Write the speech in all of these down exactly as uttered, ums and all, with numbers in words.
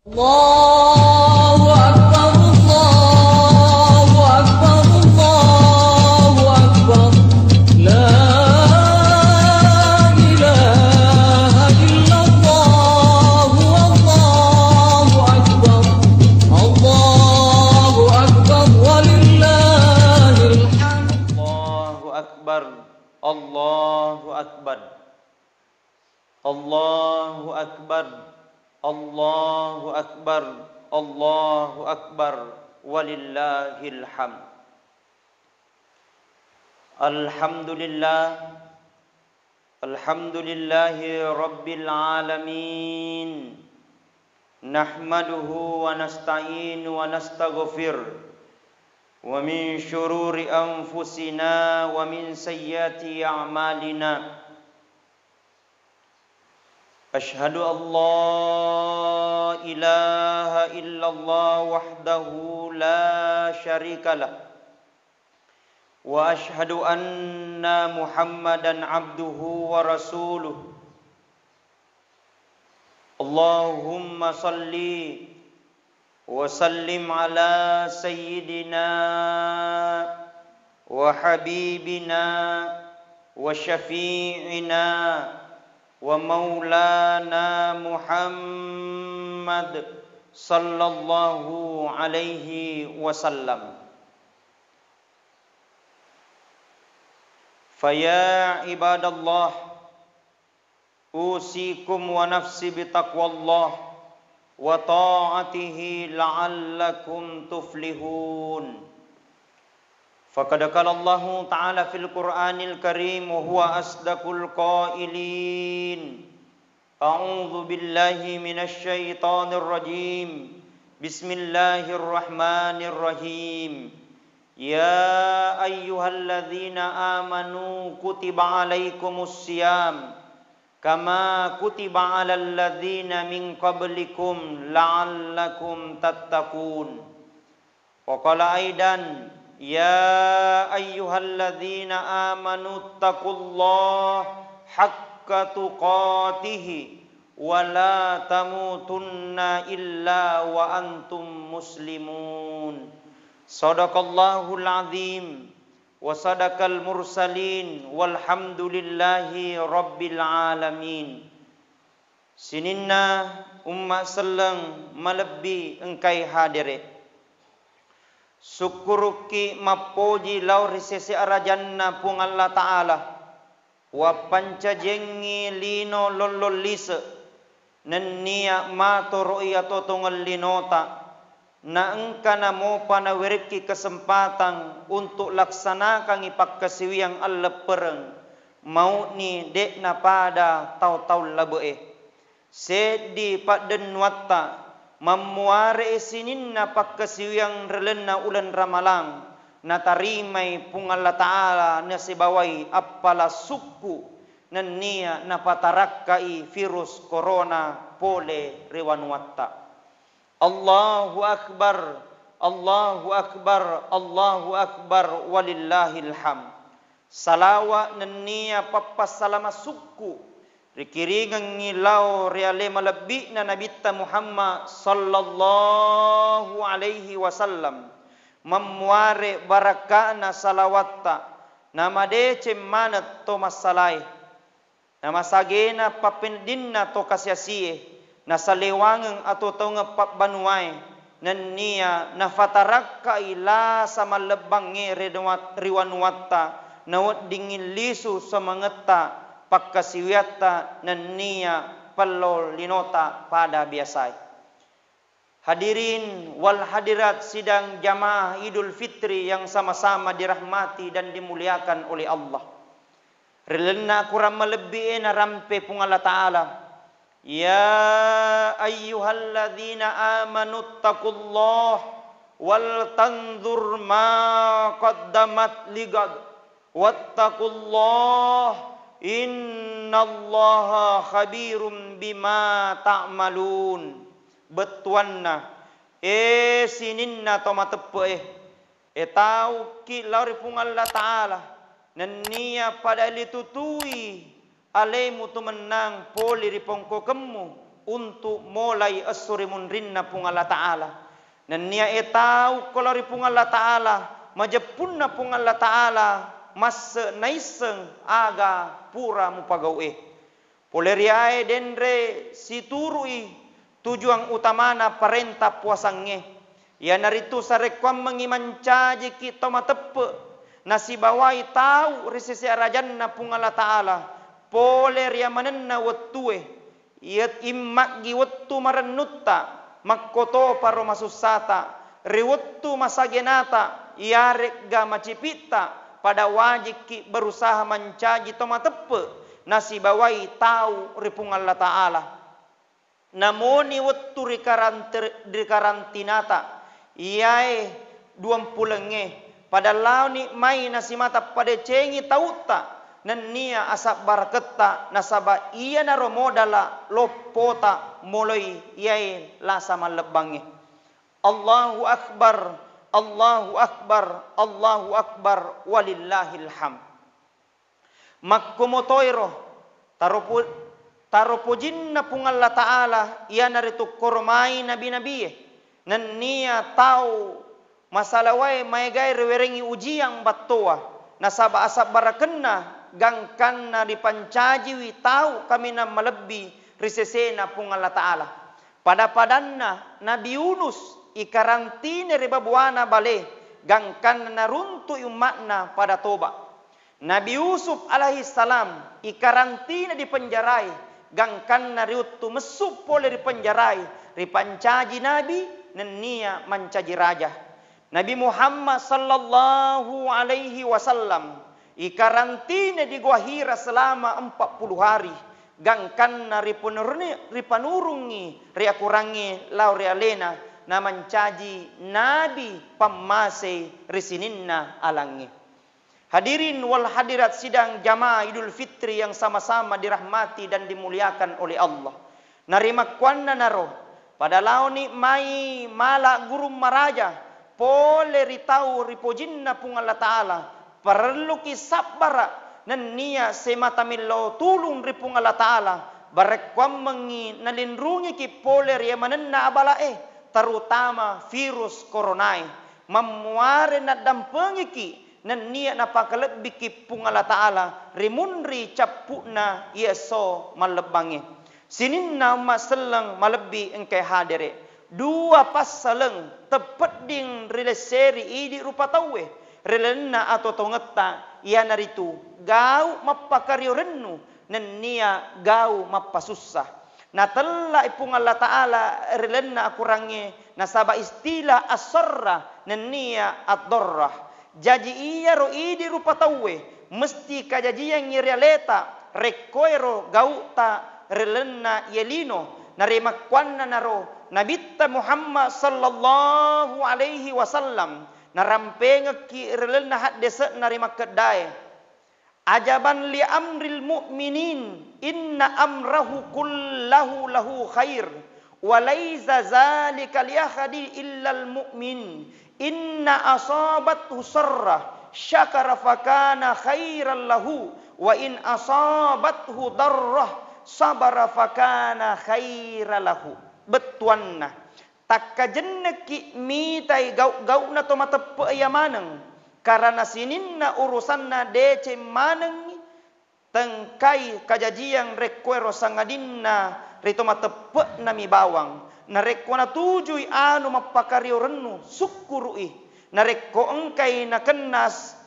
الله أكبر، الله أكبر، الله أكبر. لا إله إلا الله، والله أكبر. الله أكبر ولله الحمد. الله أكبر، الله أكبر. الله أكبر، الله أكبر، الله أكبر، ولله الحمد. الحمد لله، الحمد لله رب العالمين. نحمده ونستعين ونستغفر، ومن شرور أنفسنا ومن سيئات أعمالنا. أشهد أن لا إله إلا الله وحده لا شريك له، وأشهد أن محمدا عبده ورسوله. اللهم صل وسلم على سيدنا وحبيبنا وشفيعنا ومولانا محمد صلى الله عليه وسلم. فيا عباد الله، أوصيكم ونفسي بتقوى الله وطاعته لعلكم تفلحون. فقد قال الله تعالى في القرآن الكريم وهو أصدق القائلين: أعوذ بالله من الشيطان الرجيم. بسم الله الرحمن الرحيم. يا أيها الذين آمنوا كتب عليكم الصيام كما كتب على الذين من قبلكم لعلكم تتقون. وقال أيضا: يا أيها الذين آمنوا اتقوا الله حق تقاته ولا تموتن إلا وأنتم مسلمون. صدق الله العظيم وصدق المرسلين والحمد لله رب العالمين. Sininna umma selleng malebbi engkai hadere. Sukkurukki mappoji lao ri sese arajanna Puang Allah Ta'ala, wappancajiengngi lino lollong lise, nennia matoro'i atotongeng linota, na engka namopa nawerekki kesempatang untuk laksanakangngi pakkasiwiang alleppereng, mau'ni de'na pada tau-tau labe'e. Seddi paddennuatta, mammuare'i sininna pakkasiwiang ri lalenna uleng Ramalang, natarimai Puang Allah Ta'ala nasibawai appala sukku, nennia napatarakkai virus corona pole ri wanuatta. Allahu Akbar, Allahu Akbar, Allahu Akbar, walillahil hamd. Salawa nennia pappassalama sukku rikiringengngi lao ri ale malebbi'na Nabitta Muhammad sallallahu alaihi wasallam, mammuare barakka'na salawatta, namadeceng maneng to massalae. Namasagena pappeneddinna to kasi-asie, nasalewangeng atotongeng pabbanuae, nennia nafatarakkai lasa mallebbangnge ri wanua-, ri wanuatta, naweddingngi lisu samangetta pakkasiwiatta, nennia pello linota pada biasae. Hadirin wal hadirat sidang jamaah Idul Fitri yang sama-sama dirahmati dan dimuliakan oleh Allah. Ri lalenna akorang malebbi'e narampe Puang Allah Ta'ala, "Ya ayyuhalladzina amanu taqullaha wal tanzur ma qaddamat ligad." "Wattaqullah, innallaha khabirum bima ta'malun." Bettuanna, e sininna to mateppe'e, e tauki lao ri Puang Allah Ta'ala, nennia pada litutui alemu tu mennang pole ri pongkokemmu, untu' molai esso ri munrinna Puang Allah Ta'ala. Nennia e tau ko lao ri Puang Allah Ta'ala, majeppunna Puang Allah Ta'ala masse naisseng aga pura mupagau'e. Pole ri ae denre situru'i tujuang utamana parenta puasangnge, iyanaritu sarekkuammengngi mancajiki to mateppe' nasibawai tau ri sese arajanna Puang Allah Ta'ala pole ri yamanenna wettue. Iya immaggi wettu marennutta, makkotoparo masussata, ri wettu masagenata, iyaregga macipitta, pada wajikki berusaha mancaji to mateppe' nasibawai tau ri Puang Allah Ta'ala. Namoni wettu ri karantir-, ri karantinata, iyae duampulengnge, pada laoni mai nasimata padecengi tautta, nennia asabbaraketta, nasaba iyanaro modala loppota moloi iyae lasa mallebbangnge. Allahu Akbar, Allahu Akbar, Allahu Akbar, walillahil hamd. Makkomotoiro, taro po-, taro pojinna Puang Allah Ta'ala, iyanaritu koromai nabi-nabie, nennia tau masalawae maegae riwerengngi ujiang battoa, nasaba asabbarakenna gangkanna ripancajiwi tau kaminang malebbi ri sesena Puang Allah Ta'ala. Pada-padanna Nabi Yunus ikarantine ri babuana bale, gangkanna naruntu'i umma'na pada toba. Nabi Yusuf alaihissalam ikarantine di penjarai, gangkanna riwettu messu pole ri penjarai, ripancaji nabi nennia mancaji raja. Nabi Muhammad sallallahu alaihi wasallam ikarantine di Gua Hira selama empat puluh hari, gangkanna ripenuruni-, ripanurungngi riakurangnge lao ri alena, namancaji nabi pammasei ri sininna alangnge. Hadirin wal hadirat sidang jamaah Idul Fitri yang sama-sama dirahmati dan dimuliakan oleh Allah. Narimakkuannanaro, pada laoni mai mala gurung maraja pole ri tau ri pojinna Puang Allah Ta'ala, parelluki sabbara nennia semata millau tulung ri Puang Allah Ta'ala, barekkuammengngi nalinrungiki pole ri yamanenna abalae, terutama virus koronae. Mammuare naddampengiki nennia napakalebbiki Puang Allah Ta'ala ri munri cappu'na iya esso mallebbangnge. Sininna umma selleng malebbi engkae hadere, dua passaleng teppedding rilesseri idi rupa tauwe ri lalenna atotongetta, iyanaritu gau mappakario rennu nennia gau mappasussa. Natellai Puang Allah Ta'ala ri lalenna akurangnge, nasaba istilah as-sarra nennia ad-darrah. Jaji iyaro idi rupa tauwe mesti kajajiangngi ri aleta rekkoero gau'ta ri lalenna iye lino. Narimakkuannanaro Nabitta Muhammad sallallahu alaihi wasallam narampengekki ri lalenna haddese'na ri makkeddae, "Ajaban li amril mu'minin, inna amrahu kullahu lahu khair, wa laisa zalika li ahadi illal mu'min. Inna asabathu sarrah, syakara fakana khairan lahu, wa in asabathu darrah, sabara fakana khairan lahu." Bettuanna, takkajennekki mitai gau-gauna to mateppe iya maneng, karana sininna urusanna deceng manengngi tengkai kajajiang rekkoero sangadinna ri to mateppe'nami bawang. Narekko natujui anu mappakario rennu, sukkuru'i. Narekko engkai nakenna as-,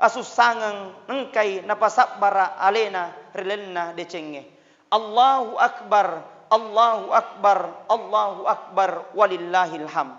asussangeng, engkai napasabbara alena ri lalenna decengnge. Allahu Akbar, Allahu Akbar, Allahu Akbar, walillahil hamd.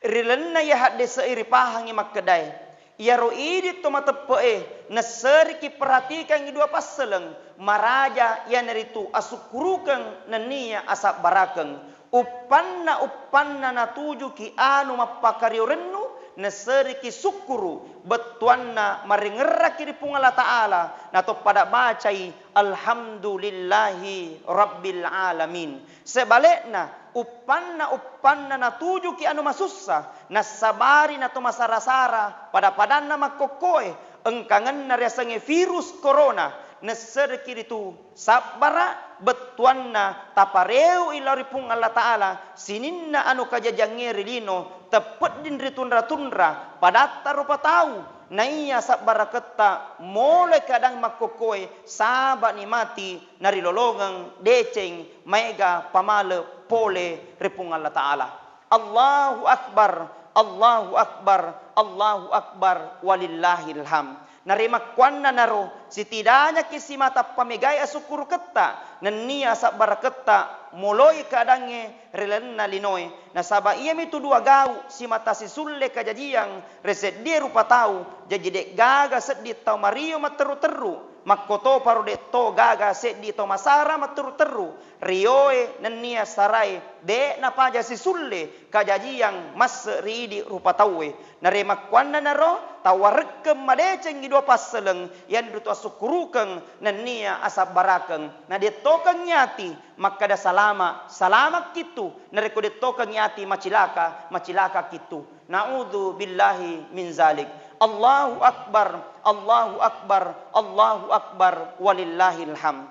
Ri lalenna iya haddese'e ripahangngi makkedae, iyaro idi to mateppe'e nesseriki perhatikangngi dua passeleng maraja, iyanaritu asukkurukeng nenniya asabbarakeng. Uppanna-uppanna natujuki anu mappakario rennu, nesseriki sukkuru, bettuanna maringerraki ri Puang Allah Ta'ala, natoppada bacai, "Alhamdulillahi Rabbil Alamin." Sebalikna, uppanna-uppanna natujuki anu masussa, nassabari nato masara-sara, pada-padanna makkokkoe, engkangenna riasengnge virus corona, nessereki ritu sabbara, bettuanna tapareui lao ri Puang Allah Ta'ala, sininna anu kajajiangnge ri lino, teppedding ritunra-tunra, padatta rupa tau, naiya sabbaraketta moloi keadaan makkokkoe, saba'ni mati narilolongeng deceng maega pamale pole ri Puang Allah Ta'ala. Allahu Akbar, Allahu Akbar, Allahu Akbar, walillahil hamd. Narimakkuannanaro, sitidaknyaki simata pamegai asukkuruketta, nennia asabbaraketta moloi keadangnge ri lalenna linoe. Nasaba iyamitu dua gau simata sisulle kajajiang ri seddie rupa tau, jaji de'gaga sedding tau mario matteru-teru, makkotoparo de'to gaga seddi tau masara matteru-teru, rioe nennia sarae de' napaja sisulle kajajiang masse ri idi rupa tauwe. Narimakkuannanaro, tawarekkeng madecengngi dua passeleng, yanritu assukkurukeng nennia asabbarakeng. Na de'tokengngi ati makkada salama, salamakkitu. Narekko de'tokengngi ati macilaka, macilakakkitu. Na'udzu billahi min zalik. Allahu Akbar, Allahu Akbar, Allahu Akbar, walillahil hamd.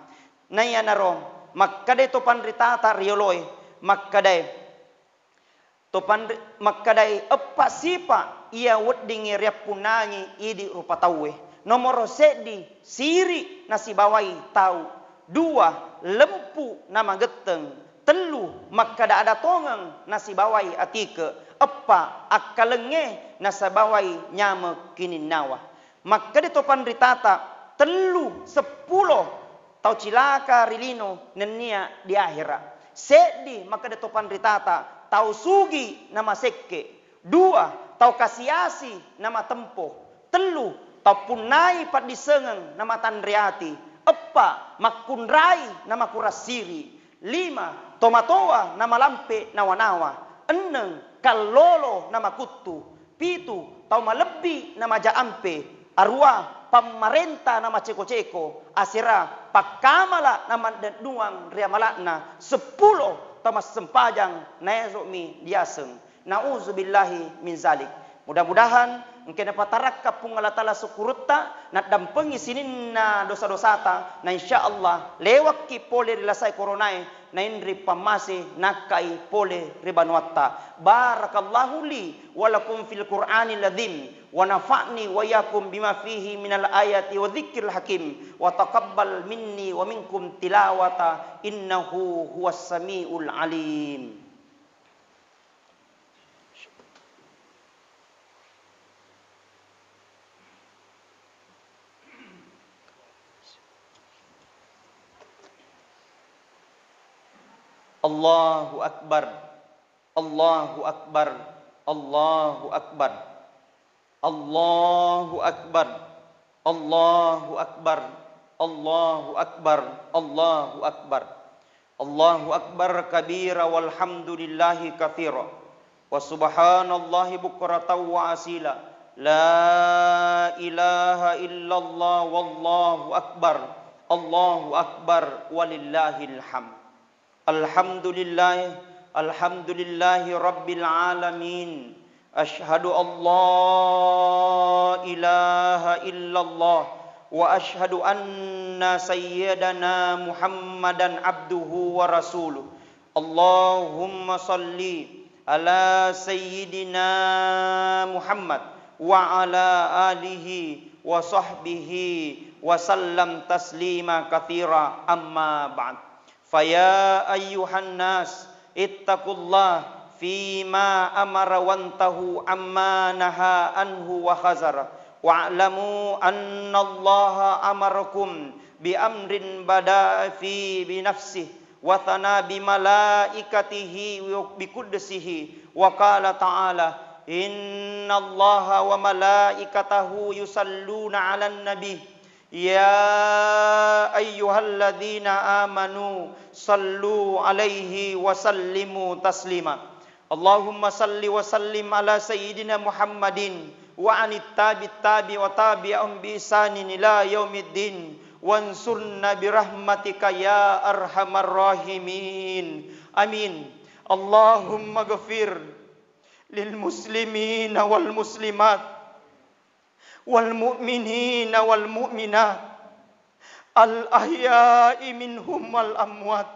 Naiyanaro, makkadai to panritata rioloe, makkadai to panri-, makkadai eppa sipa iya weddingngi riappunnangi idi rupa tauwe. Nomoro seddi, siri nasibawai tau. Dua, lempu namagetteng. Tellu, makkada ada tongeng nasibawai atike. Eppa, akkalengnge nasibawai nyame kininnawa. Makkeda to panritata, tellu, seppulo tau cilaka ri lino nennia di ahera. Seddi, makkeda to panritata, tau sugi namasekke. Dua, tau kasiasi namatempo. Tellu, tau punnai paddissengeng namatanre ati. Eppa, makkunrai namakurang siri. Lima, tomatoa namalampe nawa-nawa. Enneng, kallolo namakuttu. Pitu, tau malebbi namaja ampe. Arua, pammarenta namaceko-ceko. Asera, pakkamala namaddennuang ri amala'na. Seppulo, tau massempajang naero'mi diaseng. Na'udzubillahi min zalik. Mudah-mudahan engka napatarakka Puang Allah Ta'ala sukkurutta, naddampengi sininna dosa-dosata, na insya Allah lewakki pole ri lasae koronae, nainri pammase nakkai pole ri banuatta. Barakallahu li wa lakum fil Qur'anil azim, wa nafa'ni wa iyyakum bima fihi minal ayati wa dzikril hakim, wa taqabbal minni wa minkum tilawata, innahu huwas samiul alim. Allahu Akbar. Allahu Akbar. Allahu Akbar. Allahu Akbar. Allahu Akbar. Allahu Akbar. Allahu Akbar. Allahu Akbar kabira walhamdulillahi katsira. Wa subhanallahi bukratan wa asila. La ilaha illallah wallahu akbar. Allahu Akbar walillahil hamd. Alhamdulillah, alhamdulillahi rabbil alamin. Asyhadu an la ilaha illallah wa asyhadu anna sayyidana Muhammadan abduhu wa rasuluh. Allahumma salli ala sayyidina Muhammad wa ala alihi wa sahbihi wa sallam taslima katsira, amma ba'd. Faya ayyuhan nas, ittaqullah fima amara wantahu amma naha anhu wa hazar. Wa'lamu annallaha amarakum bi amrin bada'a fi bi nafsihi wa thana bi malaikatihi wa bi qudsihi wa qala ta'ala, innallaha wa malaikatahu yusalluna 'alan nabi. Ya ayyuhalladzina amanu sallu alaihi wa sallimu taslima. Allahumma salli wa sallim ala sayyidina Muhammadin wa anit tabi tabi wa tabi'ahum bi ihsanin ila yaumiddin. Wansurna bi rahmatika ya arhamar rahimin. Amin. Allahumma ghafir lil muslimina wal muslimat. والمؤمنين والمؤمنات الأحياء منهم والأموات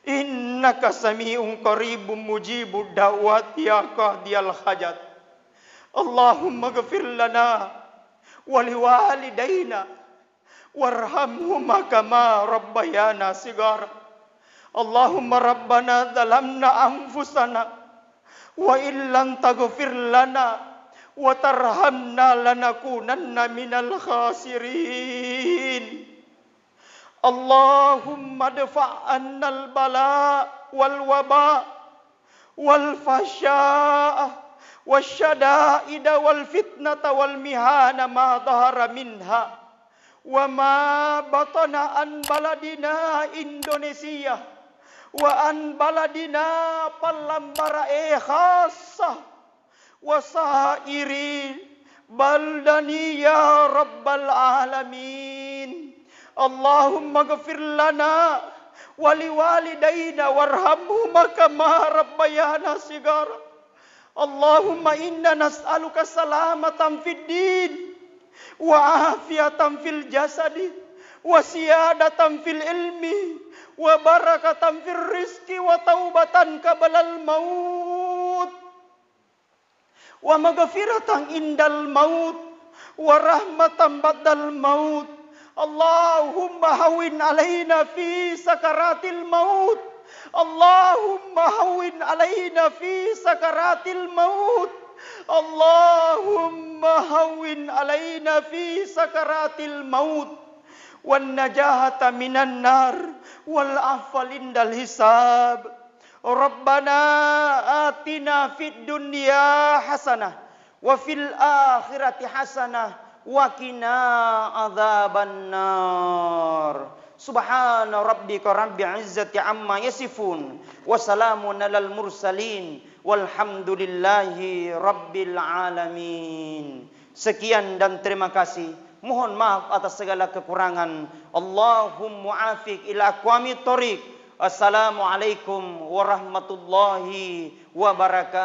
إنك سميع قريب مجيب الدعوات يا قاضي الحاجات. اللهم اغفر لنا ولوالدينا وارحمهما كما ربيانا صغارا. اللهم ربنا ظلمنا أنفسنا وإن لم تغفر لنا وترحمنا لنكونن من الخاسرين. اللهم ادفع عنا البلاء والوباء والفحشاء والشدائد والفتنة والمحن ما ظهر منها وما بطن عن بلدنا إندونيسيا وعن بلدنا Pallambara'e خاصة وسائر بلدان يا رب العالمين. اللهم اغفر لنا ولوالدينا وارحمهما كما ربيانا صغارا. اللهم إنا نسألك سلامة في الدين وعافية في الجسد وسيادة في العلم وبركة في الرزق وتوبة قبل الموت ومغفرة عند الموت ورحمة بعد الموت. اللهم هون علينا في سكرات الموت. اللهم هون علينا في سكرات الموت. اللهم هون علينا في سكرات الموت والنجاة من النار والعفو عند الحساب. ربنا آتنا في الدنيا حسنة وفي الآخرة حسنة وقنا عذاب النار. سبحان ربك رب العزة عما يصفون وسلام على المرسلين والحمد لله رب العالمين. Sekian dan terima kasih. Mohon maaf atas segala kekurangan. Allahumma afiq ila aqwamit thoriq. Assalamualaikum warahmatullahi wabarakatuh.